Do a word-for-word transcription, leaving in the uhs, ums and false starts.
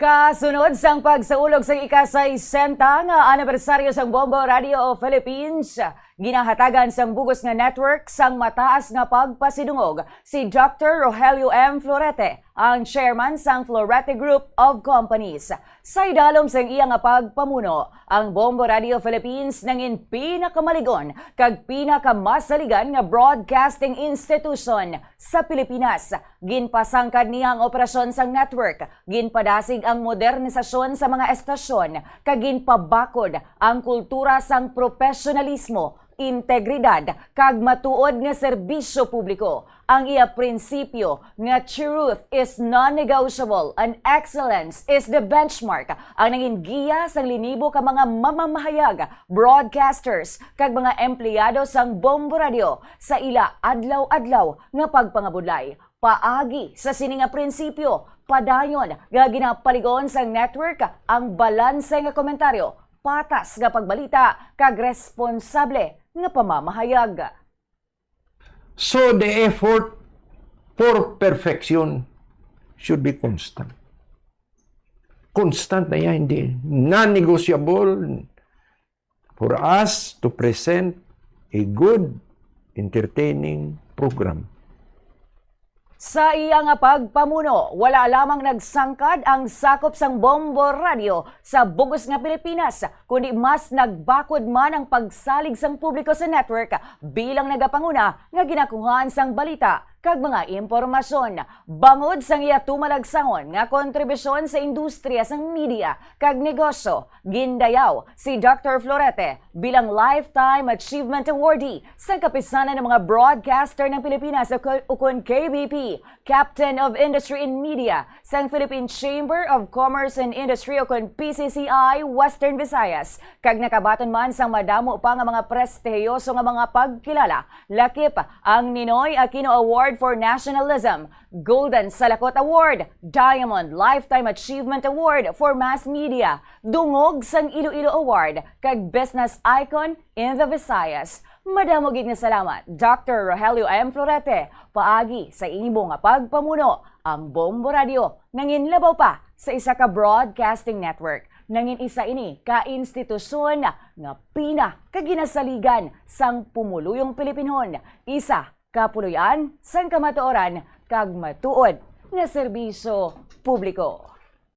Kasunod sang pagsaulog sang ika-sesenta nga anibersaryo sang Bombo Radio Philippines, ginahatagan sang bugos nga network sang mataas nga pagpasidungog si Doktor Rogelio M. Florete, ang chairman sang Florete Group of Companies. Sa idalom sang iya nga pagpamuno, ang Bombo Radio Philippines nangin pinakamalig-on kag pinakamasaligan nga broadcasting institution sa Pilipinas. Ginpasangkad niya ang operasyon sang network, ginpadasig ang modernisasyon sa mga estasyon, kag ginpabakod ang kultura sang propesyonalismo, integridad, kag matuod nga serbisyo publiko. Ang iya prinsipyo nga "Truth is non-negotiable and excellence is the benchmark" ang nangin giya sang linibo ka mga mamamahayag, broadcasters, kag mga empleyado sang Bombo Radio sa ila adlaw-adlaw nga pagpangabudlay. Paagi sa sini nga prinsipyo, padayon nga ginapalig-on sang network ang balanse nga komentaryo, patas nga pagbalita, kag responsable nga pamamahayag. So the effort for perfection should be constant. Constant na yan, hindi non-negotiable for us to present a good, entertaining program. Sa iya nga pagpamuno, wala lamang nagsangkad ang sakop sang Bombo Radio sa bugos nga Pilipinas, kundi mas nagbakod man ang pagsalig sang publiko sa network bilang nagapanguna nga ginakuhaan sang balita kag mga impormasyon. Bangod sang iya tumalagsahon nga kontribusyon sa industriya sang media kag negosyo, gindayaw si Doktor Florete bilang Lifetime Achievement Awardee sang Kapisanan ng mga Broadcaster ng Pilipinas, ukon K B P, Captain of Industry in Media sang Philippine Chamber of Commerce and Industry, ukon P C C I Western Visayas, kag nakabaton man sang madamo pa nga mga prestihiyoso nga mga pagkilala, lakip ang Ninoy Aquino Award for Nationalism, Golden Salakot Award, Diamond Lifetime Achievement Award for Mass Media, Dungog sang Iloilo Award, kag Business Icon in the Visayas. Madamo gid nga salamat, Doktor Rogelio M. Florete, paagi sa imo nga pagpamuno. Ang Bombo Radio nanginlabaw pa sa isa ka broadcasting network. Nangin isa ini ka institusyon nga pina ka ginasaligan sang pumuluyong Pilipinhon, isa ka puloy-an sang kamatuoran kag matuod nga serbisyo publiko.